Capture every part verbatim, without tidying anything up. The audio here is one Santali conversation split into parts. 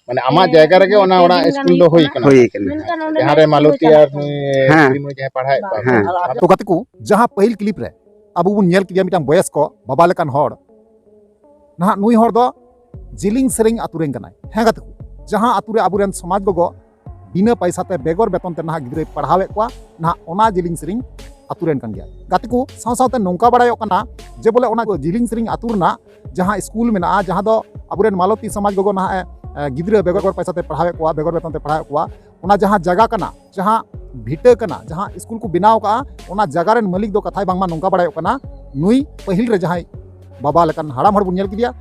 ᱢᱟᱱᱮ ᱟᱢᱟᱜ ᱡᱟᱭᱜᱟ ᱨᱮᱜᱮ ᱚᱱᱟ ᱚᱲᱟᱜ ᱥᱠᱩᱞ ᱫᱚ ᱦᱩᱭ ᱠᱟᱱᱟ᱾ ᱦᱩᱭ ᱠᱟᱱᱟ᱾ ᱡᱟᱦᱟᱸ ᱨᱮ ᱢᱟᱞᱚᱛᱤ ᱟᱨ ᱱᱩᱭ ᱦᱮᱸ᱾ ᱥᱨᱤᱢᱚᱭ ᱡᱟᱦᱟᱸᱭ ᱯᱟᱲᱦᱟᱣᱮᱫ ᱠᱚᱣᱟ᱾ ᱦᱮᱸ᱾ ᱛᱚ ᱜᱟᱛᱮ ᱠᱚ, ᱡᱟᱦᱟᱸ ᱯᱟᱹᱦᱤᱞ ᱠᱞᱤᱯ ᱨᱮ ᱟᱵᱚ ᱵᱚᱱ ᱧᱮᱞ ᱠᱮᱫᱮᱭᱟ ᱢᱤᱫᱴᱟᱝ ᱵᱚᱭᱚᱥᱠᱚ ᱵᱟᱵᱟ ᱞᱮᱠᱟᱱ ᱦᱚᱲ, ᱱᱟᱦᱟᱜ ᱱᱩᱭ ᱦᱚᱲ ᱫᱚ ᱡᱤᱞᱤᱧ ᱥᱮᱨᱮᱧ ᱟᱛᱳ ᱨᱮᱱ ᱠᱟᱱᱟᱭ᱾ ᱦᱮᱸ ᱜᱟᱛᱮ ᱠᱚ, ᱡᱟᱦᱟᱸ ᱟᱛᱳ ᱨᱮ ᱟᱵᱚᱨᱮᱱ ᱥᱚᱢᱟᱡᱽ ᱜᱚᱜᱚ ᱵᱤᱱᱟᱹ ᱯᱟᱭᱥᱟ ᱛᱮ ᱵᱮᱜᱚᱨ ᱵᱮᱛᱚᱱ ᱛᱮ ᱱᱟᱦᱟᱜ ᱜᱤᱫᱽᱨᱟᱹᱭ ᱯᱟᱲᱦᱟᱣᱮᱫ ᱠᱚᱣᱟ, ᱱᱟᱦᱟᱜ ᱚᱱᱟ ᱡᱤᱞᱤᱧ ᱥᱮᱨᱮᱧ ᱟᱛᱳ ᱨᱮᱱ ᱠᱟᱱ ᱜᱮᱭᱟ᱾ ᱜᱟᱛᱮ ᱠᱚ, ᱥᱟᱶ ᱥᱟᱶᱛᱮ ᱱᱚᱝᱠᱟ ᱵᱟᱲᱟᱭᱚᱜ ᱠᱟᱱᱟ ᱡᱮ ᱵᱚᱞᱮ ᱚᱱᱟ ᱡᱤᱞᱤᱧ ᱥᱮᱨᱮᱧ ᱟᱛᱳ ᱨᱮᱱᱟᱜ ᱡᱟᱦᱟᱸ ᱥᱠᱩᱞ ᱢᱮᱱᱟᱜᱼᱟ, ᱡᱟᱦᱟᱸ ᱫᱚ ᱟᱵᱚᱨᱮᱱ ᱢᱟᱞᱚᱛᱤ ᱥᱚᱢᱟᱡᱽ ᱜᱚᱜᱚ ᱱᱟᱦᱟᱜ ᱮ, ᱮ, ᱜᱤᱫᱽᱨᱟᱹ ᱵᱮᱜᱚᱨ ᱯᱟᱭᱥᱟ ᱛᱮ ᱯᱟᱲᱦᱟᱣᱮᱫ ᱠᱚᱣᱟ, ᱵᱮᱜᱚᱨ ᱵᱮᱛᱚᱱ ᱛᱮ ᱯᱟᱲᱦᱟᱣᱮᱫ ᱠᱚᱣᱟ, ᱚᱱᱟ ᱡᱟᱦᱟᱸ ᱡᱟᱭᱜᱟ ᱠᱟᱱᱟ, ᱡᱟᱦᱟᱸ ᱵᱷᱤᱴᱟᱹ ᱠᱟᱱᱟ, ᱡᱟᱦᱟᱸ ᱥᱠᱩᱞ ᱠᱚ ᱵᱮᱱᱟᱣ ᱠᱟᱜᱼᱟ, ᱚᱱᱟ ᱡᱟᱭᱜᱟ ᱨᱮᱱ ᱢᱟᱹᱞᱤᱠ ᱫᱚ ᱠᱟᱛᱷᱟᱭ ᱵᱟᱝᱢᱟ ᱱᱚᱝᱠᱟ ᱵᱟᱲᱟᱭᱚᱜ ᱠᱟᱱᱟ, ᱱᱩᱭ ᱯᱟᱹᱦᱤᱞ ᱨᱮ ᱡᱟᱦᱟᱸᱭ ᱵᱟᱵᱟ ᱞᱮᱠᱟᱱ ᱦᱟᱲᱟᱢ ᱦᱚᱲ ᱵᱚᱱ ᱧᱮᱞ ᱠᱮᱫᱮᱭᱟ,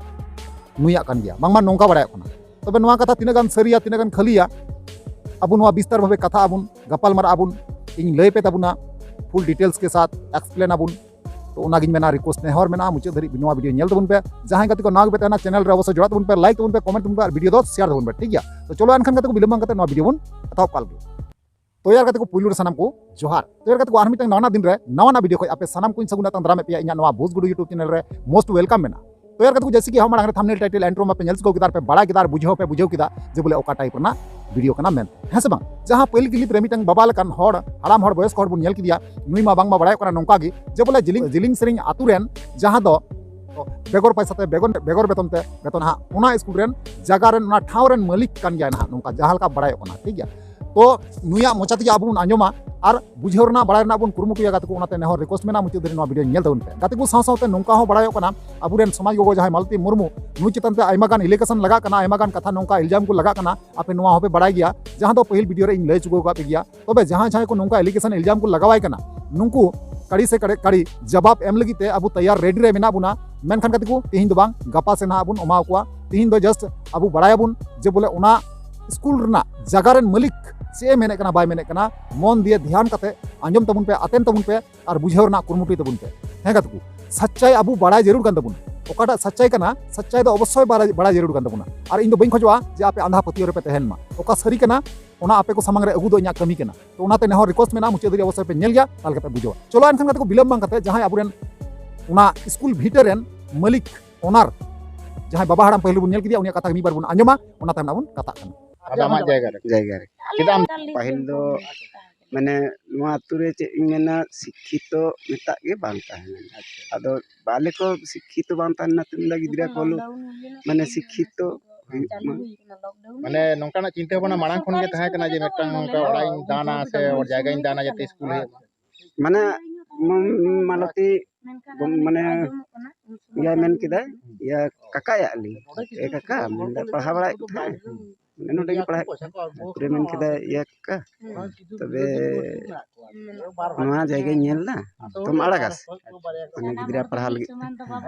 ᱱᱩᱭᱟᱜ ᱠᱟᱱ ᱜᱮᱭᱟ, ᱵᱟᱝᱢᱟ ᱱᱚᱝᱠᱟ ᱵᱟᱲᱟᱭᱚᱜ ᱠᱟᱱᱟ᱾ ᱛᱚᱵᱮ ᱱᱚᱣᱟ ᱠᱟᱛᱷᱟ ᱛᱤᱱᱟᱹᱜ ᱜᱟᱱ ᱥᱟᱹᱨᱤᱭᱟ, ᱛᱤᱱᱟᱹᱜ ᱜᱟᱱ ᱠᱷᱟᱹᱞᱤᱭᱟ, ᱟᱵᱚ ᱱᱚᱣᱟ ᱵᱤᱥᱛᱟᱨ ᱵᱷᱟᱵᱮ ᱠᱟᱛᱷᱟ ᱟᱵᱚᱱ, ᱜᱟᱯᱟᱞ ᱢᱟᱨᱟᱜ ᱟᱵᱚᱱ᱾ ᱤᱧ ᱞᱟᱹᱭ ᱯᱮ ᱛᱟᱵᱚᱱᱟ, full details ᱠᱮ ᱥᱟᱛᱷ explain ᱟᱵᱚᱱ᱾ ᱛᱚ ᱚᱱᱟᱜᱤᱧ ᱢᱮᱱᱟ, request ᱱᱮᱦᱚᱨ ᱢᱮᱱᱟᱜᱼᱟ, ᱢᱩᱪᱟᱹᱫ ᱫᱷᱟᱹᱨᱤᱡ ᱱᱚᱣᱟ video ᱧᱮᱞ ᱛᱟᱵᱚᱱ ᱯᱮ᱾ ᱡᱟᱦᱟᱸᱭ ᱜᱟᱛᱮ ᱠᱚ ᱱᱟᱣᱟ ᱜᱮᱯᱮ ᱛᱟᱦᱮᱱᱟ, channel ᱨᱮ ᱚᱵᱚᱥᱥᱳᱭ ᱡᱚᱲᱟᱣ ᱛᱟᱵᱚᱱ ᱯᱮ, like ᱛᱟᱵᱚᱱ ᱯᱮ, comment ᱛᱟᱵᱚᱱ ᱯᱮ ᱟᱨ video ᱫᱚ share ᱛᱟᱵᱚᱱ ᱯᱮ, ᱴᱷᱤᱠ ᱜᱮᱭᱟ? ᱛᱚ ᱪᱚᱞᱚ ᱮᱱᱠᱷᱟᱱ ᱜᱟᱛᱮ ᱠᱚ, ᱵᱤᱞᱚᱢ ᱵᱟᱝ ᱠᱟᱛᱮ ᱱᱚᱣᱟ video ᱵᱚᱱ ᱮᱛᱚᱦᱚᱵ ᱠᱟᱜ ᱞᱮᱜᱮ᱾ ᱛᱚ ᱭᱟᱨ ᱜᱟᱛᱮ ᱠᱚ, ᱯᱩᱭᱞᱩ ᱨᱮ ᱥᱟᱱᱟᱢ ᱠᱚ ᱡᱚᱦᱟᱨ᱾ ᱛᱚ ᱭᱟᱨ ᱜᱟᱛᱮ ᱠᱚ, ᱟᱨ ᱢᱤᱫᱴᱟᱝ ᱱᱟᱣᱟ ᱫᱤᱱ ᱨᱮ ᱱᱟᱣᱟ ᱱᱟᱜ video ᱠᱷᱚᱡ ᱟᱯᱮ ᱥᱟᱱᱟᱢ ᱠᱚᱧ ᱥᱟᱹᱜᱩᱱ ᱟᱛᱟᱝ ᱫᱟᱨᱟᱢᱮᱫ ᱯᱮᱭᱟ ᱤᱧᱟᱹᱜ ᱱᱚᱣᱟ ᱵᱳᱥ ᱜᱩᱰᱩ YouTube channel ᱨᱮ most welcome ᱢᱮᱱᱟᱜᱼᱟ᱾ ᱛᱚ ᱭᱟᱨ ᱜᱟᱛᱮ ᱠᱚ, ᱡᱮᱭᱥᱮ ᱠᱤ ᱦᱟᱸᱜ ᱢᱟᱲᱟᱝ ᱨᱮ thumbnail, title, intro ᱢᱟᱯᱮ ᱧᱮᱞ ᱪᱩᱠᱟᱹᱣ ᱠᱮᱫᱟ ᱟᱨ ᱯᱮ ᱵᱟᱲᱟᱭ ᱠᱮᱫᱟ ᱟᱨ ᱵᱩᱡᱷᱟᱹᱣ ᱯᱮ ᱵᱩᱡᱷᱟᱹᱣ ᱠᱮᱫᱟ ᱡᱮ ᱵᱚᱞᱮ ᱚᱠᱟ type ᱨᱮᱱᱟᱜ video ᱠᱟᱱᱟ ᱢᱮᱱ, ᱦᱮᱸ ᱥᱮ ᱵᱟᱝ? ᱡᱟᱦᱟᱸ ᱯᱟᱹᱦᱤᱞ clip ᱨᱮ ᱢᱤᱫᱴᱟᱝ ᱵᱟᱵᱟ ᱞᱮᱠᱟᱱ ᱦᱚᱲ, ᱦᱟᱲᱟᱢ ᱦᱚᱲ, ᱵᱚᱭᱚᱥᱠᱚ ᱦᱚᱲ ᱵᱚᱱ ᱧᱮᱞ ᱠᱮᱫᱮᱭᱟ, ᱱᱩᱭ ᱢᱟ ᱵᱟᱝᱢᱟ ᱵᱟᱲᱟᱭᱚᱜ ᱠᱟᱱᱟ ᱱᱚᱝᱠᱟ ᱜᱮ ᱡᱮ ᱵᱚᱞᱮ ᱡᱤᱞᱤᱝ, ᱡᱤᱞᱤᱝ ᱥᱮᱨᱮᱧ ᱟᱛᱳ ᱨᱮᱱ ᱡᱟᱦᱟᱸ ᱫᱚ ᱵᱮᱜᱚᱨ ᱯᱚᱭᱥᱟ ᱛᱮ, ᱵᱮᱜᱚᱨ, ᱵᱮᱜᱚᱨ ᱵᱮᱛᱚᱱ ᱛᱮ, ᱵᱮᱛᱚᱱ ᱦᱟᱸᱜ ᱚᱱᱟ ᱥᱠᱩᱞ ᱨᱮᱱ ᱡᱟᱭᱜᱟ ᱨᱮᱱ, ᱚᱱᱟ ᱴᱷᱟᱶ ᱨᱮᱱ ᱢᱟᱹᱞᱤᱠ ᱠᱟᱱ ᱜᱮᱭᱟᱭ ᱱᱟᱦᱟᱜ, ᱱᱚᱝᱠᱟ ᱡᱟᱦᱟᱸ ᱞᱮᱠᱟ ᱵᱟᱲᱟᱭᱚᱜ ᱠᱟᱱᱟ, ᱴᱷᱤᱠ ᱜᱮᱭᱟ? ᱛᱚ ᱱᱩᱭᱟᱜ ᱢᱚᱪᱟ ᱛᱮᱜᱮ ᱟᱵᱚ ᱵᱚᱱ ᱟᱸᱡᱚᱢᱟ ᱟᱨ ᱵᱩᱡᱷᱟᱹᱣ ᱨᱮᱱᱟᱜ, ᱵᱟᱲᱟᱭ ᱨᱮᱱᱟᱜ ᱵᱚᱱ ᱠᱩᱨᱩᱢᱩᱴᱩᱭᱟ ᱜᱟᱛᱮ ᱠᱚ᱾ ᱚᱱᱟᱛᱮ ᱱᱮᱦᱚᱨ request ᱢᱮᱱᱟᱜᱼᱟ, ᱢᱩᱪᱟᱹᱫ ᱫᱷᱟᱹᱨᱤᱡ ᱱᱚᱣᱟ video ᱧᱮᱞ ᱛᱟᱵᱚᱱ ᱯᱮ ᱜᱟᱛᱮ ᱠᱚ᱾ ᱥᱟᱶ ᱥᱟᱶᱛᱮ ᱱᱚᱝᱠᱟ ᱦᱚᱸ ᱵᱟᱲᱟᱭᱚᱜ ᱠᱟᱱᱟ, ᱟᱵᱚᱨᱮᱱ ᱥᱚᱢᱟᱡᱽ ᱜᱚᱜᱚ ᱡᱟᱦᱟᱸᱭ ᱢᱟᱞᱚᱛᱤ ᱢᱩᱨᱢᱩ, ᱱᱩᱭ ᱪᱮᱛᱟᱱ ᱛᱮ ᱟᱭᱢᱟ ᱜᱟᱱ allegation ᱞᱟᱜᱟᱜ ᱠᱟᱱᱟ, ᱟᱭᱢᱟ ᱜᱟᱱ ᱠᱟᱛᱷᱟ ᱱᱚᱝᱠᱟ ᱤᱞᱡᱟᱢ ᱠᱚ ᱞᱟᱜᱟᱜ ᱠᱟᱱᱟ, ᱟᱯᱮ ᱱᱚᱣᱟ ᱦᱚᱸᱯᱮ ᱵᱟᱲᱟᱭ ᱜᱮᱭᱟ, ᱡᱟᱦᱟᱸ ᱫᱚ ᱯᱟᱹᱦᱤᱞ video ᱨᱮ ᱤᱧ ᱞᱟᱹᱭ ᱪᱩᱠᱟᱹᱣ ᱟᱠᱟᱫ ᱯᱮ ᱜᱮᱭᱟ᱾ ᱛᱚᱵᱮ ᱡᱟᱦᱟᱸᱭ ᱡᱟᱦᱟᱸᱭ ᱠᱚ ᱱᱚᱝᱠᱟ allegation ᱤᱞᱡᱟᱢ ᱠᱚ ᱞᱟᱜᱟᱣᱟᱭ ᱠᱟᱱᱟ, ᱱᱩᱠᱩ ᱠᱟᱹᱲᱤ ᱥᱮ ᱠᱟᱹᱲᱤ, ᱠᱟᱹᱲᱤ ᱡᱟᱵᱟᱵ ᱮᱢ ᱞᱟᱹᱜᱤᱫ ᱛᱮ ᱟᱵᱚ ᱛᱮᱭᱟᱨ ready ᱨᱮ ᱢᱮᱱᱟᱜ ᱵᱚᱱᱟ᱾ ᱢᱮᱱᱠᱷᱟᱱ ᱜᱟᱛᱮ ᱠᱚ, ᱛᱤᱦᱤᱧ ᱫᱚ ᱵᱟᱝ, ᱜᱟᱯᱟ ᱥᱮ ᱱᱟᱦᱟᱜ ᱵᱚᱱ ᱮᱢᱟᱣ ᱠᱚᱣᱟ᱾ ᱛᱤᱦᱤᱧ ᱫᱚ just ᱟᱵᱚ ᱵᱟᱲᱟᱭᱟᱵᱚᱱ ᱡᱮ ᱵᱚᱞᱮ ᱚᱱᱟ ᱥᱠᱩᱞ ᱨᱮᱱᱟᱜ ᱡᱟᱭᱜᱟ ᱨᱮᱱ ᱢᱟᱹᱞᱤᱠ ᱪᱮᱫ ᱮ ᱢᱮᱱᱮᱫ ᱠᱟᱱᱟ, ᱵᱟᱭ ᱢᱮᱱᱮᱫ ᱠᱟᱱᱟ, ᱢᱚᱱ ᱫᱤᱭᱮ ᱫᱷᱮᱭᱟᱱ ᱠᱟᱛᱮ ᱟᱸᱡᱚᱢ ᱛᱟᱵᱚᱱ ᱯᱮ, ᱟᱛᱮᱱ ᱛᱟᱵᱚᱱ ᱯᱮ ᱟᱨ ᱵᱩᱡᱷᱟᱹᱣ ᱨᱮᱱᱟᱜ ᱠᱩᱨᱩᱢᱩᱴᱩᱭ ᱛᱟᱵᱚᱱ ᱯᱮ᱾ ᱦᱮᱸ ᱜᱟᱛᱮ ᱠᱚ, ᱥᱟᱪᱪᱟᱭ ᱟᱵᱚ ᱵᱟᱲᱟᱭ ᱡᱟᱹᱨᱩᱲ ᱠᱟᱱ ᱛᱟᱵᱚᱱᱟ᱾ ᱚᱠᱟᱴᱟᱜ ᱥᱟᱪᱪᱟᱭ ᱠᱟᱱᱟ, ᱥᱟᱪᱪᱟᱭ ᱫᱚ ᱚᱵᱚᱥᱥᱳᱭ ᱵᱟᱲᱟᱭ, ᱵᱟᱲᱟᱭ ᱡᱟᱹᱨᱩᱲ ᱠᱟᱱ ᱛᱟᱵᱚᱱᱟ᱾ ᱟᱨ ᱤᱧ ᱫᱚ ᱵᱟᱹᱧ ᱠᱷᱚᱡᱚᱜᱼᱟ ᱡᱮ ᱟᱯᱮ ᱟᱸᱫᱷᱟ ᱯᱟᱹᱛᱭᱟᱹᱣ ᱨᱮᱯᱮ ᱛᱟᱦᱮᱱ ᱢᱟ᱾ ᱚᱠᱟ ᱥᱟᱹᱨᱤ ᱠᱟᱱᱟ, ᱚᱱᱟ ᱟᱯᱮ ᱠᱚ ᱥᱟᱢᱟᱝ ᱨᱮ ᱟᱹᱜᱩ ᱫᱚ ᱤᱧᱟᱹᱜ ᱠᱟᱹᱢᱤ ᱠᱟᱱᱟ᱾ ᱛᱚ ᱚᱱᱟᱛᱮ ᱱᱮᱦᱚᱨ request ᱢᱮᱱᱟᱜᱼᱟ, ᱢᱩᱪᱟᱹᱫ ᱫᱷᱟᱹᱨᱤᱡ ᱚᱵᱚᱥᱥᱳᱭ ᱯᱮ ᱧᱮᱞ ᱜᱮᱭᱟ, ᱛᱟᱦᱞᱮ ᱯᱮ ᱵᱩᱡᱷᱟᱹᱣᱟ᱾ ᱪᱚᱞᱚ ᱮᱱᱠᱷᱟᱱ ᱜᱟᱛᱮ ᱠᱚ, ᱵᱤᱞᱚᱢ ᱵᱟᱝ ᱠᱟᱛᱮ ᱡᱟᱦᱟᱸᱭ ᱟᱵᱚᱨᱮᱱ ᱚᱱᱟ ᱥᱠᱩᱞ ᱵᱷᱤᱴᱟᱹ ᱨᱮᱱ ᱢᱟᱹᱞᱤᱠ, owner, ᱡᱟᱦᱟᱸᱭ ᱵᱟᱵᱟ ᱦᱟᱲᱟᱢ ᱯᱟᱹᱦᱤᱞ ᱵᱚᱱ ᱧᱮᱞ ᱠᱮᱫᱮᱭᱟ, ᱩᱱᱤᱭᱟᱜ ᱠᱟᱛᱷᱟ ᱢᱤᱫ ᱵᱟᱨ ᱵᱚᱱ ᱟᱸᱡᱚᱢᱟ, ᱚᱱᱟ ᱛᱟᱭᱚᱢ ᱱᱟᱜ ᱵᱚᱱ ᱠᱟᱛᱷᱟᱜ ᱠᱟᱱᱟ᱾ ᱟᱫᱚ ᱟᱢᱟᱜ ᱡᱟᱭᱜᱟ ᱨᱮ᱾ ᱡᱟᱭᱜᱟ ᱨᱮ᱾ ᱪᱮᱫᱟᱜ ᱮᱢ ᱯᱟᱹᱦᱤᱞ ᱫᱚ ᱢᱟᱱᱮ ᱱᱚᱣᱟ ᱟᱹᱛᱩ ᱨᱮ ᱪᱮᱫ ᱤᱧ ᱢᱮᱱᱟ, ᱥᱤᱠᱠᱷᱤᱛᱚ ᱢᱮᱛᱟᱜ ᱜᱮ ᱵᱟᱝ ᱛᱟᱦᱮᱸ ᱞᱮᱱᱟ᱾ ᱟᱫᱚ ᱟᱞᱮ ᱠᱚ ᱥᱤᱠᱠᱷᱤᱛᱚ ᱵᱟᱝ ᱛᱟᱦᱮᱸ ᱞᱮᱱᱟ, ᱛᱩᱢᱫᱟ ᱜᱤᱫᱽᱨᱟᱹ ᱠᱚ ᱢᱟᱱᱮ ᱥᱤᱠᱠᱷᱤᱛᱚ ᱦᱩᱭᱩᱜ ᱢᱟ᱾ ᱢᱟᱱᱮ ᱱᱚᱝᱠᱟᱱᱟᱜ ᱪᱤᱱᱛᱟᱹ ᱵᱷᱟᱵᱽᱱᱟ ᱢᱟᱲᱟᱝ ᱠᱷᱚᱱ ᱜᱮ ᱛᱟᱦᱮᱸ ᱠᱟᱱᱟ ᱡᱮ ᱢᱤᱫᱴᱟᱝ ᱱᱚᱝᱠᱟ ᱚᱲᱟᱜ ᱤᱧ ᱫᱟᱱᱟ ᱥᱮ ᱡᱟᱭᱜᱟᱧ ᱫᱟᱱᱟ ᱡᱟᱛᱮ ᱥᱠᱩᱞ ᱦᱩᱭᱩᱜ ᱢᱟ? ᱢᱟᱱᱮ ᱢ-, ᱢᱟᱞᱚᱛᱤ ᱢᱟᱱᱮ ᱤᱭᱟᱹ ᱢᱮᱱ ᱠᱮᱫᱟᱭ, ᱤᱭᱟᱹ ᱠᱟᱠᱟᱭᱟᱜ ᱞᱤᱧ, "ᱮ ᱠᱟᱠᱟ," ᱢᱮᱱᱫᱟ, "ᱯᱟᱲᱦᱟᱣ ᱵᱟᱲᱟᱭᱮᱫ ᱠᱚ ᱛᱟᱦᱮᱸᱫ, ᱱᱚᱰᱮ ᱜᱮ ᱯᱟᱲᱦᱟᱜ ᱠᱟᱱᱟ?" ᱛᱟᱨᱯᱚᱨᱮ ᱢᱮᱱ ᱠᱮᱫᱟᱭ, "ᱤᱭᱟᱹ ᱠᱟᱠᱟ, ᱛᱚᱵᱮ ᱱᱚᱣᱟ ᱡᱟᱭᱜᱟᱧ ᱧᱮᱞ ᱮᱫᱟ, ᱛᱚᱢ ᱟᱲᱟᱜᱟ ᱥᱮ?" ᱢᱟᱱᱮ ᱜᱤᱫᱽᱨᱟᱹ ᱯᱟᱲᱦᱟᱣ ᱞᱟᱹᱜᱤᱫ ᱛᱮ,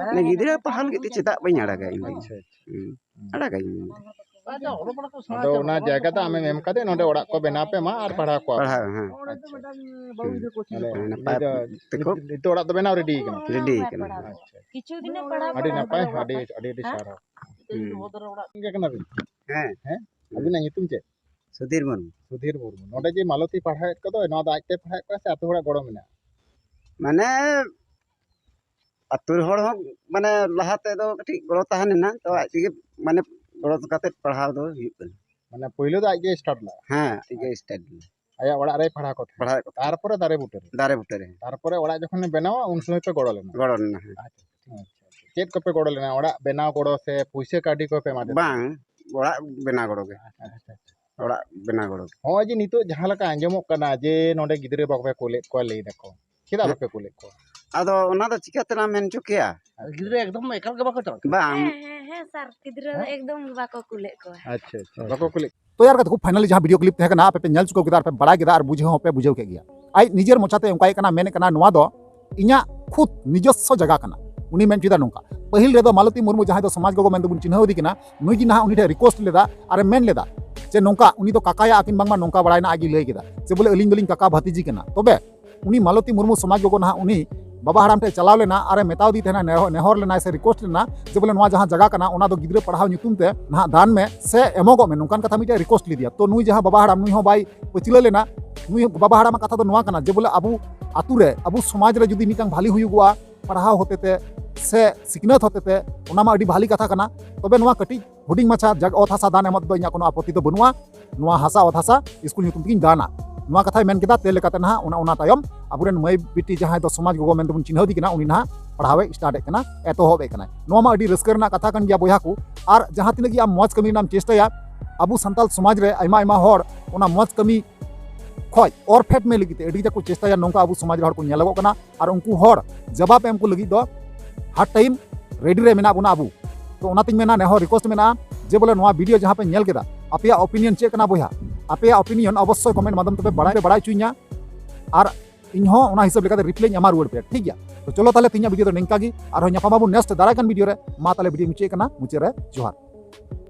ᱢᱟᱱᱮ ᱜᱤᱫᱽᱨᱟᱹ ᱯᱟᱲᱦᱟᱣ ᱞᱟᱹᱜᱤᱫ ᱛᱮ ᱪᱮᱫᱟᱜ ᱵᱟᱹᱧ ᱟᱲᱟᱜᱟ ᱤᱧ ᱫᱚ? ᱦᱩᱸ᱾ ᱟᱲᱟᱜᱟᱹᱧ ᱢᱮᱱᱫᱟ᱾ ᱟᱫᱚ ᱚᱱᱟ ᱡᱟᱭᱜᱟ ᱫᱚ ᱟᱢᱮᱢ ᱮᱢ ᱠᱟᱫᱮ, ᱱᱚᱰᱮ ᱚᱲᱟᱜ ᱠᱚ ᱵᱮᱱᱟᱣ ᱯᱮ ᱢᱟ ᱟᱨ ᱯᱟᱲᱦᱟᱣ ᱠᱚᱣᱟ ᱯᱮ᱾ ᱯᱟᱲᱦᱟᱣ, ᱦᱮᱸ᱾ ᱟᱪᱪᱷᱟ᱾ ᱦᱩᱸ᱾ ᱢᱟᱱᱮ ᱱᱟᱯᱟᱭ ᱱᱤᱛ ᱫᱚ, ᱛᱮᱠᱚ ᱱᱤᱛ ᱫᱚ ᱚᱲᱟᱜ ᱫᱚ ᱵᱮᱱᱟᱣ ᱨᱮᱰᱤ ᱠᱟᱱᱟ? ᱨᱮᱰᱤ ᱠᱟᱱᱟ᱾ ᱟᱪᱪᱷᱟ᱾ ᱟᱹᱰᱤ ᱱᱟᱯᱟᱭ, ᱟᱹᱰᱤ, ᱟᱹᱰᱤ, ᱟᱹᱰᱤ ᱥᱟᱨᱦᱟᱣ᱾ ᱦᱩᱸ᱾ ᱜᱮ ᱠᱟᱱᱟ ᱵᱤᱱ? ᱦᱮᱸ᱾ ᱦᱮᱸ? ᱟᱹᱵᱤᱱᱟᱜ ᱧᱩᱛᱩᱢ ᱪᱮᱫ? ᱥᱩᱫᱷᱤᱨ ᱢᱩᱨᱢᱩ᱾ ᱥᱩᱫᱷᱤᱨ ᱢᱩᱨᱢᱩ᱾ ᱱᱚᱰᱮ ᱡᱮ ᱢᱟᱞᱚᱛᱤ ᱯᱟᱲᱦᱟᱣᱮᱫ ᱠᱚᱫᱚ, ᱱᱚᱣᱟ ᱫᱚ ᱟᱡᱛᱮ ᱯᱟᱲᱦᱟᱣᱮᱫ ᱠᱚᱣᱟ ᱥᱮ ᱟᱹᱛᱩ ᱦᱚᱲᱟᱜ ᱜᱚᱲᱚ ᱢᱮᱱᱟᱜᱼᱟ? ᱢᱟᱱᱮ ᱟᱹᱛᱩ ᱦᱚᱲ ᱦᱚᱸ ᱢᱟᱱᱮ ᱞᱟᱦᱟ ᱛᱮᱫᱚ ᱠᱟᱹᱴᱤᱡ ᱜᱚᱲᱚ ᱛᱟᱦᱮᱸ ᱞᱮᱱᱟ, ᱛᱚ ᱟᱡ ᱛᱮᱜᱮ ᱢᱟᱱᱮ ᱜᱚᱲᱚ ᱠᱟᱛᱮ ᱯᱟᱲᱦᱟᱣ ᱫᱚ ᱦᱩᱭᱩᱜ ᱠᱟᱱᱟ᱾ ᱢᱟᱱᱮ ᱯᱳᱭᱞᱳ ᱫᱚ ᱟᱡ ᱜᱮ start ᱞᱮᱫᱟ? ᱦᱮᱸ, ᱟᱡ ᱜᱮ start ᱞᱮᱫᱟ᱾ ᱟᱭᱟᱜ ᱚᱲᱟᱜ ᱨᱮᱭ ᱯᱟᱲᱦᱟᱣ ᱠᱚ ᱛᱟᱦᱮᱸᱫ? ᱯᱟᱲᱦᱟᱣᱮᱫ ᱠᱚ ᱛᱟᱦᱮᱸᱫ᱾ ᱛᱟᱨᱯᱚᱨᱮ ᱫᱟᱨᱮ ᱵᱩᱴᱟᱹ ᱨᱮ? ᱫᱟᱨᱮ ᱵᱩᱴᱟᱹ ᱨᱮ᱾ ᱛᱟᱨᱯᱚᱨᱮ ᱚᱲᱟᱜ ᱡᱚᱠᱷᱚᱱᱮ ᱵᱮᱱᱟᱣᱟ, ᱩᱱ ᱥᱚᱢᱚᱭ ᱯᱮ ᱜᱚᱲᱚ ᱞᱮᱱᱟ? ᱜᱚᱲᱚ ᱞᱮᱱᱟ, ᱦᱮᱸ᱾ ᱟᱪᱪᱷᱟ, ᱟᱪᱪᱷᱟ᱾ ᱪᱮᱫ ᱠᱚᱯᱮ ᱜᱚᱲᱚ ᱞᱮᱱᱟ? ᱚᱲᱟᱜ ᱵᱮᱱᱟᱣ ᱜᱚᱲᱚ ᱥᱮ ᱯᱩᱭᱥᱟᱹ ᱠᱟᱹᱣᱰᱤ ᱠᱚᱯᱮ ᱮᱢᱟ ᱫᱮ ᱛᱟᱦᱮᱸᱫ? ᱵᱟᱝ, ᱚᱲᱟᱜ ᱵᱮᱱᱟᱣ ᱜᱚᱲᱚ ᱜᱮ᱾ ᱟᱪᱪᱷᱟ, ᱟᱪᱪᱷᱟ᱾ ᱚᱲᱟᱜ ᱵᱮᱱᱟᱣ ᱜᱚᱲᱚ ᱜᱮ᱾ ᱦᱚᱸᱜᱼᱚᱭ ᱡᱮ ᱱᱤᱛᱚᱜ ᱡᱟᱦᱟᱸ ᱞᱮᱠᱟ ᱟᱸᱡᱚᱢᱚᱜ ᱠᱟᱱᱟ ᱡᱮ ᱱᱚᱰᱮ ᱜᱤᱫᱽᱨᱟᱹ ᱵᱟᱯᱮ ᱠᱩᱞᱮᱫ ᱠᱚᱣᱟ, ᱞᱟᱹᱭ ᱫᱟᱠᱚ, ᱪᱮᱫᱟᱜ ᱦᱮᱸ᱾ ᱵᱟᱯᱮ ᱠᱩᱞᱮᱫ ᱠᱚᱣᱟ? ᱟᱫᱚ ᱚᱱᱟ ᱫᱚ ᱪᱤᱠᱟᱹ ᱛᱮᱞᱟᱝ ᱢᱮᱱ ᱦᱚᱪᱚ ᱠᱮᱭᱟ? ᱜᱤᱫᱽᱨᱟᱹ ᱮᱠᱫᱚᱢ ᱮᱠᱟᱞ ᱜᱮ ᱵᱟᱠᱚ ᱪᱟᱞᱟᱜ ᱠᱟᱱᱟ᱾ ᱵᱟᱝ᱾ ᱦᱮᱸ, ᱦᱮᱸ, ᱦᱮᱸ, ᱥᱟᱨ, ᱜᱤᱫᱽᱨᱟᱹ ᱫᱚ ᱦᱮᱸ? ᱮᱠᱫᱚᱢ ᱜᱮ ᱵᱟᱠᱚ ᱠᱩᱞᱮᱫ ᱠᱚᱣᱟ᱾ ᱟᱪᱪᱷᱟ, ᱟᱪᱪᱷᱟ, ᱵᱟᱠᱚ ᱠᱩᱞᱮᱫ᱾ ᱛᱚ ᱭᱟᱨ, ᱠᱟᱛᱷᱟ ᱠᱷᱩᱵ finally ᱡᱟᱦᱟᱸ video clip ᱛᱟᱦᱮᱸ ᱠᱟᱱᱟ, ᱟᱯᱮ ᱯᱮ ᱧᱮᱞ ᱪᱩᱠᱟᱹᱣ ᱠᱮᱫᱟ, ᱟᱨ ᱯᱮ ᱵᱟᱲᱟᱭ ᱠᱮᱫᱟ, ᱟᱨ ᱵᱩᱡᱷᱟᱹᱣ ᱦᱚᱸᱯᱮ ᱵᱩᱡᱷᱟᱹᱣ ᱠᱮᱫ ᱜᱮᱭᱟ᱾ ᱟᱡ ᱱᱤᱡᱮᱨ ᱢᱚᱪᱟᱛᱮ ᱚᱱᱠᱟᱭᱮᱫ ᱠᱟᱱᱟ, ᱢᱮᱱᱮᱫ ᱠᱟᱱᱟ, "ᱱᱚᱣᱟ ᱫᱚ ᱤᱧᱟᱹᱜ ᱠᱷᱩᱫ ᱱᱤᱡᱚᱥᱥᱚ ᱡᱟᱭᱜᱟ ᱠᱟᱱᱟ᱾" ᱩᱱᱤ ᱢᱮᱱ ᱦᱚᱪᱚᱭᱮᱫᱟ ᱱᱚᱝᱠᱟ᱾ ᱯᱟᱹᱦᱤᱞ ᱨᱮᱫᱚ ᱢᱟᱞᱚᱛᱤ ᱢᱩᱨᱢᱩ, ᱡᱟᱦᱟᱸᱭ ᱫᱚ ᱥᱚᱢᱟᱡᱽ ᱜᱚᱜᱚ ᱢᱮᱱᱛᱮ ᱵᱚᱱ ᱪᱤᱱᱦᱟᱹᱣ ᱮᱫᱮ ᱠᱟᱱᱟ, ᱱᱩᱭ ᱜᱮ ᱱᱟᱦᱟᱜ ᱩᱱᱤ ᱴᱷᱮᱱ request ᱞᱮᱫᱟ ᱟᱨᱮ ᱢᱮᱱ ᱞᱮᱫᱟ ᱡᱮ ᱱᱚᱝᱠᱟ, ᱩᱱᱤ ᱫᱚ ᱠᱟᱠᱟᱭᱟ ᱟᱹᱠᱤᱱ ᱵᱟᱝᱢᱟ, ᱱᱚᱝᱠᱟ ᱵᱟᱲᱟᱭᱮᱱᱟ, ᱟᱡ ᱜᱮ ᱞᱟᱹᱭ ᱠᱮᱫᱟ ᱡᱮ ᱵᱚᱞᱮ, "ᱟᱹᱞᱤᱧ ᱫᱚᱞᱤᱧ ᱠᱟᱠᱟ ᱵᱷᱟᱹᱛᱤᱡᱤ ᱠᱟᱱᱟ᱾" ᱛᱚᱵᱮ ᱩᱱᱤ ᱢᱟᱞᱚᱛᱤ ᱢᱩᱨᱢᱩ ᱥᱚᱢᱟᱡᱽ ᱜᱚᱜᱚ ᱱᱟᱦᱟᱜ ᱩᱱᱤ ᱵᱟᱵᱟ ᱦᱟᱲᱟᱢ ᱴᱷᱮᱱ ᱪᱟᱞᱟᱣ ᱞᱮᱱᱟ ᱟᱨᱮ ᱢᱮᱛᱟᱣ ᱫᱮ ᱛᱟᱦᱮᱱᱟ, ᱱᱮᱦᱚ-, ᱱᱮᱦᱚᱨ ᱞᱮᱱᱟᱭ ᱥᱮ request ᱞᱮᱱᱟ ᱡᱮ ᱵᱚᱞᱮ ᱱᱚᱣᱟ ᱡᱟᱦᱟᱸ ᱡᱟᱭᱜᱟ ᱠᱟᱱᱟ ᱚᱱᱟ ᱫᱚ ᱜᱤᱫᱽᱨᱟᱹ ᱯᱟᱲᱦᱟᱣ ᱧᱩᱛᱩᱢ ᱛᱮ ᱱᱟᱦᱟᱜ ᱫᱟᱱ ᱢᱮ ᱥᱮ ᱮᱢᱚᱜᱚᱜ ᱢᱮ, ᱱᱚᱝᱠᱟᱱ ᱠᱟᱛᱷᱟ ᱢᱤᱫᱴᱮᱱ request ᱞᱮᱫᱮᱭᱟ᱾ ᱛᱚ ᱱᱩᱭ ᱡᱟᱦᱟᱸ ᱵᱟᱵᱟ ᱦᱟᱲᱟᱢ, ᱱᱩᱭ ᱦᱚᱸ ᱵᱟᱭ ᱯᱟᱹᱪᱷᱞᱟᱹ ᱞᱮᱱᱟ᱾ ᱱᱩᱭ ᱵᱟᱵᱟ ᱦᱟᱲᱟᱢᱟᱜ ᱠᱟᱛᱷᱟ ᱫᱚ ᱱᱚᱣᱟ ᱠᱟᱱᱟ ᱡᱮ ᱵᱚᱞᱮ ᱟᱵᱚ ᱟᱛᱳ ᱨᱮ, ᱟᱵᱚ ᱥᱚᱢᱟᱡᱽ ᱨᱮ ᱡᱩᱫᱤ ᱢᱤᱫᱴᱟᱝ ᱵᱷᱟᱞᱤ ᱦᱩᱭᱩᱜᱚᱜᱼᱟ, ᱯᱟᱲᱦᱟᱣ ᱦᱚᱛᱮᱛᱮ ᱥᱮ ᱥᱤᱠᱷᱱᱟᱹᱛ ᱦᱚᱛᱮᱛᱮ, ᱚᱱᱟ ᱢᱟ ᱟᱹᱰᱤ ᱵᱷᱟᱞᱤ ᱠᱟᱛᱷᱟ ᱠᱟᱱᱟ᱾ ᱛᱚᱵᱮ ᱱᱚᱣᱟ ᱠᱟᱹᱴᱤᱡ ᱦᱩᱰᱤᱧ ᱢᱟᱪᱷᱟ ᱡᱟᱜ ᱚᱛ ᱦᱟᱥᱟ ᱫᱟᱱ ᱮᱢᱚᱜ ᱫᱚ ᱤᱧᱟᱹᱜ ᱠᱳᱱᱳ ᱟᱯᱚᱛᱛᱤ ᱫᱚ ᱵᱟᱹᱱᱩᱜᱼᱟ᱾ ᱱᱚᱣᱟ ᱦᱟᱥᱟ ᱚᱛ ᱦᱟᱥᱟ ᱥᱠᱩᱞ ᱧᱩᱛᱩᱢ ᱛᱮᱜᱤᱧ ᱫᱟᱱᱟ, ᱱᱚᱣᱟ ᱠᱟᱛᱷᱟᱭ ᱢᱮᱱ ᱠᱮᱫᱟ᱾ ᱛᱮ ᱞᱮᱠᱟᱛᱮ ᱱᱟᱦᱟᱜ ᱚᱱᱟ, ᱚᱱᱟ ᱛᱟᱭᱚᱢ ᱟᱵᱚᱨᱮᱱ ᱢᱟᱹᱭ ᱵᱤᱴᱤ ᱡᱟᱦᱟᱸᱭ ᱫᱚ ᱥᱚᱢᱟᱡᱽ ᱜᱚᱜᱚ ᱢᱮᱱᱛᱮᱵᱚᱱ ᱪᱤᱱᱦᱟᱹᱣᱫᱮ ᱠᱟᱱᱟ, ᱩᱱᱤ ᱱᱟᱦᱟᱜ ᱯᱟᱲᱦᱟᱣᱮ ᱥᱴᱟᱨᱴ ᱮᱫ ᱠᱟᱱᱟ, ᱮᱛᱚᱦᱚᱵ ᱮᱫ ᱠᱟᱱᱟᱭ᱾ ᱱᱚᱣᱟ ᱢᱟ ᱟᱹᱰᱤ ᱨᱟᱹᱥᱠᱟᱹ ᱨᱮᱱᱟᱜ ᱠᱟᱛᱷᱟ ᱠᱟᱱ ᱜᱮᱭᱟ ᱵᱚᱭᱦᱟ ᱠᱚ᱾ ᱟᱨ ᱡᱟᱦᱟᱸ ᱛᱤᱱᱟᱹᱜ ᱜᱮ ᱟᱢ ᱢᱚᱡᱽ ᱠᱟᱹᱢᱤ ᱨᱮᱱᱟᱜ ᱮᱢ ᱪᱮᱥᱴᱟᱭᱟ, ᱟᱵᱚ ᱥᱟᱱᱛᱟᱲ ᱥᱚᱢᱟᱡᱽ ᱨᱮ ᱟᱭᱢᱟ ᱟᱭᱢᱟ ᱦᱚᱲ ᱚᱱᱟ ᱢᱚᱡᱽ ᱠᱟᱹᱢᱤ ᱠᱷᱚᱡ ᱚᱨ ᱯᱷᱮᱰ ᱢᱮ ᱞᱟᱹᱜᱤᱫ ᱛᱮ ᱟᱹᱰᱤ ᱠᱟᱡᱟᱠ ᱠᱚ ᱪᱮᱥᱴᱟᱭᱟ᱾ ᱱᱚᱝᱠᱟ ᱟᱵᱚ ᱥᱚᱢᱟᱡᱽ ᱨᱮ ᱦᱚᱲ ᱠᱚ ᱧᱮᱞᱚᱜᱚᱜ ᱠᱟᱱᱟ᱾ ᱟᱨ ᱩᱱᱠᱩ ᱦᱚᱲ ᱡᱚᱵᱟᱵ ᱮᱢ ᱠᱚ ᱞᱟᱹᱜᱤᱫ ᱫᱚ ᱦᱟᱨ ᱴᱟᱭᱤᱢ ᱨᱮᱰᱤ ᱨᱮ ᱢᱮᱱᱟᱜ ᱵᱚᱱᱟ ᱟᱵᱚ᱾ ᱛᱚ ᱚᱱᱟᱛᱤᱧ ᱢᱮᱱᱟ, ᱱᱮᱦᱚᱨ ᱨᱤᱠᱣᱮᱥᱴ ᱢᱮᱱᱟᱜᱼᱟ ᱡᱮ ᱵᱚᱞᱮ ᱱᱚᱣᱟ ᱵᱷᱤᱰᱤᱭᱳ ᱡᱟᱦᱟᱸ ᱯᱮ ᱧᱮᱞ ᱠᱮᱫᱟ, ᱟᱯᱮᱭᱟᱜ ᱚᱯᱤᱱᱤᱭᱚᱱ ᱪᱮᱫ ᱠᱟᱱᱟ ᱵᱚᱭᱦᱟ? ᱟᱯᱮᱭᱟᱜ ᱚᱯᱤᱱᱤᱭᱚᱱ ᱚᱵᱚᱥᱥᱳᱭ ᱠᱚᱢᱮᱱᱴ ᱢᱟᱫᱽᱫᱷᱚᱢ ᱛᱮᱯᱮ ᱵᱟᱲᱟᱭ, ᱵᱟᱲᱟᱭ ᱦᱚᱪᱚᱧᱟ᱾ ᱟᱨ ᱤᱧ ᱦᱚᱸ ᱚᱱᱟ ᱦᱤᱥᱟᱹᱵ ᱞᱮᱠᱟᱛᱮ ᱨᱤᱯᱞᱟᱭᱤᱧ ᱮᱢᱟ ᱨᱩᱣᱟᱹᱲ ᱯᱮᱭᱟ, ᱴᱷᱤᱠ ᱜᱮᱭᱟ? ᱛᱚ ᱪᱚᱞᱚ ᱛᱟᱦᱞᱮ ᱛᱮᱦᱮᱧᱟᱜ ᱵᱷᱤᱰᱤᱭᱳ ᱫᱚ ᱱᱤᱝᱠᱟ ᱜᱮ, ᱟᱨᱦᱚᱸ ᱧᱟᱯᱟᱢ ᱟᱵᱚᱱ ᱱᱮᱠᱥᱴ ᱫᱟᱨᱟᱭ ᱠᱟᱱ ᱵᱷᱤᱰᱤᱭᱳ ᱨᱮ᱾ ᱢᱟ ᱛᱟᱦᱞᱮ ᱵᱷᱤᱰᱤᱭᱳ ᱢᱩᱪᱟᱹᱫ ᱠᱟᱱᱟ, ᱢᱩᱪᱟᱹᱫ ᱨᱮ ᱡᱚᱦᱟᱨ᱾